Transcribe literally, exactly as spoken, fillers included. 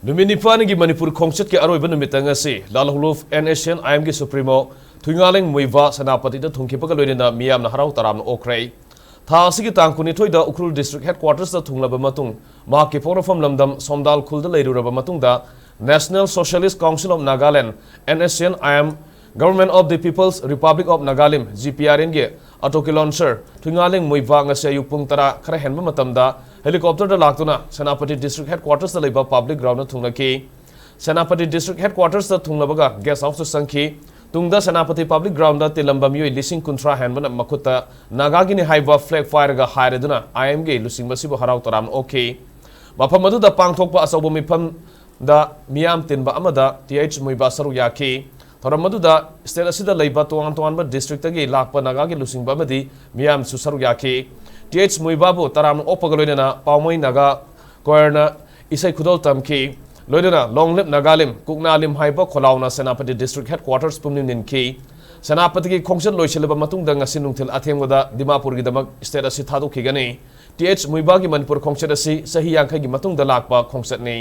ꯅꯨꯃꯤꯠ ꯅꯤꯄꯥꯟꯒꯤ ꯃꯅꯤꯄꯨꯔ ꯈꯣꯡꯆꯠꯀꯤ ꯑꯔꯣꯏꯕ ꯅꯨꯃꯤꯠꯇ ꯉꯁꯤ ꯂꯥꯜ ꯍꯧꯂꯨꯞ NSCN-IM-ꯒꯤ ꯁꯨꯄ꯭ꯔꯤꯃꯣ ꯊꯨꯏꯉꯥꯂꯦꯡ ꯃꯨꯏꯕꯥ ꯁꯦꯅꯥꯄꯇꯤꯗ ꯊꯨꯡꯈꯤꯕꯒ ꯂꯣꯏꯅꯅ ꯃꯤꯌꯥꯝꯅ ꯍꯔꯥꯎ ꯇꯔꯥꯝꯅ ꯑꯣꯛꯈ꯭ꯔꯦ꯫ ꯊꯥ ꯑꯁꯤꯒꯤ ꯇꯥꯡ ꯀꯨꯟꯅꯤꯊꯣꯏꯗ ꯎꯈ꯭ꯔꯨꯜ district headquarters-ꯇ ꯊꯨꯡꯂꯕ ꯃꯇꯨꯡ ꯃꯍꯥꯛꯀꯤ ꯄꯣꯛꯅꯐꯝ ꯂꯝꯗꯝ ꯁꯣꯝꯗꯥꯜ ꯈꯨꯜꯗ ꯂꯩꯔꯨꯔꯕ ꯃꯇꯨꯡꯗ National Socialist Council of Nagaland, NSCN-IM, Government of the People's Republic of Nagalim, GPRN-ꯒꯤ ꯑꯣꯇꯣ ꯀꯤꯂꯣꯟꯁꯔ ꯊꯨꯏꯉꯥꯂꯦꯡ ꯃꯨꯏꯕꯥ ꯉꯁꯤ ꯑꯌꯨꯛ ꯄꯨꯡ ꯇꯔꯥ ꯈꯔ ꯍꯦꯟꯕ ꯃꯇꯝꯗ helicopter-ꯗ ꯂꯥꯛꯇꯨꯅ ꯁꯦꯅꯥꯄꯇꯤ district headquarters-ꯇ ꯂꯩꯕ public ground-ꯗ ꯊꯨꯡꯂꯈꯤ꯫ ꯁꯦꯅꯥꯄꯇꯤ district headquarters-ꯇ ꯊꯨꯡꯂꯕꯒ guest house-ꯇ ꯆꯪꯈꯤ꯫ ꯇꯨꯡꯗ ꯁꯦꯅꯥꯄꯇꯤ public ground-ꯗ ꯇꯤꯜꯂꯝꯕ ꯃꯤꯑꯣꯏ ꯂꯤꯁꯤꯡ ꯀꯨꯟꯊ꯭ꯔꯥ ꯍꯦꯟꯕꯅ ꯃꯈꯨꯠꯇ ꯅꯥꯒꯥꯒꯤꯅꯤ ꯍꯥꯏꯕ flag ꯄꯥꯏꯔꯒ ꯍꯥꯏꯔꯗꯨꯅ IM-ꯒꯤ ꯂꯨꯆꯤꯡꯕ ꯑꯁꯤꯕꯨ ꯍꯔꯥꯎ ꯇꯔꯥꯝꯅ ꯑꯣꯛꯈꯤ꯫ ꯃꯐꯝ ꯑꯗꯨꯗ ꯄꯥꯡꯊꯣꯛꯄ ꯑꯆꯧꯕ ꯃꯤꯐꯝꯗ ꯃꯤꯌꯥꯝ ꯇꯤꯟꯕ ꯑꯃꯗ Th ꯃꯨꯏꯕꯥ ꯁꯔꯨꯛ ꯌꯥꯈꯤ꯫ ꯊꯧꯔꯝ ꯑꯗꯨꯗ state ꯑꯁꯤꯗ ꯂꯩꯕ ꯇꯣꯉꯥꯟ ꯇꯣꯉꯥꯟꯕ district-ꯇꯒꯤ ꯂꯥꯛꯄ ꯅꯥꯒꯥꯒꯤ ꯂꯨꯆꯤꯡꯕ ꯑꯃꯗꯤ ꯃꯤꯌꯥꯝꯁꯨ ꯁꯔꯨꯛ ꯌꯥꯈꯤ꯫ Th ꯃꯨꯏꯕꯥꯕꯨ ꯇꯔꯥꯝꯅ ꯑꯣꯛꯄꯒ ꯂꯣꯏꯅꯅ ꯄꯥꯎꯃꯩ ꯅꯥꯒꯥ choir-ꯅ ꯏꯁꯩ ꯈꯨꯗꯣꯜ ꯇꯝꯈꯤ꯫ ꯂꯣꯏꯅꯅ Long Live Nagalim, ꯀꯨꯛꯅꯥꯂꯤꯝ ꯍꯥꯏꯕ ꯈꯣꯜꯂꯥꯎꯅ ꯁꯦꯅꯥꯄꯇꯤ district headquarters ꯄꯨꯝꯅꯤꯡ ꯅꯤꯟꯈꯤ꯫ ꯁꯦꯅꯥꯄꯇꯤꯒꯤ ꯈꯣꯡꯆꯠ ꯂꯣꯏꯁꯤꯜꯂꯕ ꯃꯇꯨꯡꯗ ꯉꯁꯤ ꯅꯨꯡꯊꯤꯜ ꯑꯊꯦꯡꯕꯗ ꯗꯤꯃꯥꯄꯨꯔꯒꯤꯗꯃꯛ state ꯑꯁꯤ ꯊꯥꯗꯣꯛꯈꯤꯒꯅꯤ꯫ Th ꯃꯨꯏꯕꯥꯒꯤ ꯃꯅꯤꯄꯨꯔ ꯈꯣꯡꯆꯠ ꯑꯁꯤ ꯆꯍꯤ ꯌꯥꯡꯈꯩꯒꯤ ꯃꯇꯨꯡꯗ ꯂꯥꯛꯄ ꯈꯣꯡꯆꯠꯅꯤ꯫